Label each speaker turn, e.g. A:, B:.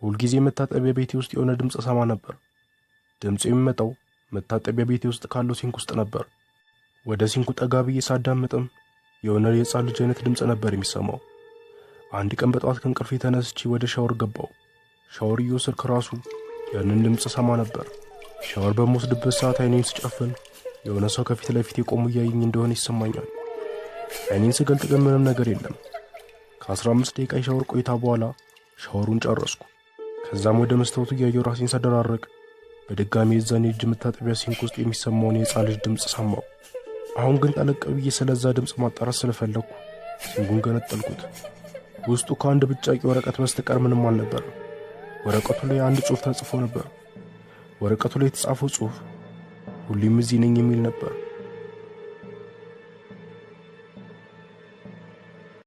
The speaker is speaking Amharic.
A: ሁልጊዜ መታጠቢያ ቤቴ ውስጥ የሆነ ድምፅ እሰማ ነበር። ድምፁ የሚመጣው መታጠቢያ ቤቴ ውስጥ ካለው sink ውስጥ ነበር። ወደ sink ኡ ጠጋ ብዬ ሳዳምጥም የሆነ የሕፃን ልጅ አይነት ድምፅ ነበር የሚሰማው። አንድ ቀን በጠዋት ከእንቅልፌ ተነስቼ ወደ ሻወር ገባው። ሻወር እየወሰድኩ ራሱ ያንን ድምፅ እሰማ ነበር። ሻወር በምወስድበት ሰዓት አይኔን ስጨፍን የሆነ ሰው ከፊት ለፊቴ ቆሞ እያየኝ እንደሆነ ይሰማኛል። አይኔን ስገልጥ ግን ምንም ነገር የለም። ከ15 ደቂቃ የሻወር ቆይታ በኋላ ሻወሩን ጨረስኩ። ከዛም ወደ መስታወቱ እያየሁ ራሴን ሳደራረቅ በድጋሚ የዛን የእጅ መታጠቢያ sink ውስጥ የሚሰማውን የሕፃን ልጅ ድምፅ ሰማሁ። አሁን ግን ጠለቅ ብዬ ስለዛ ድምፅ ማጣራት ስለፈለግኩ sink ኡን ገነጠልኩት። ውስጡ ከአንድ ብጫቂ ወረቀት በስተቀር ምንም አልነበረም። ወረቀቱ ላይ አንድ ጽሑፍ ተጽፎ ነበር። ወረቀቱ ላይ የተጻፈው ጽሑፍ ሁሌም እዚህ ነኝ የሚል ነበር።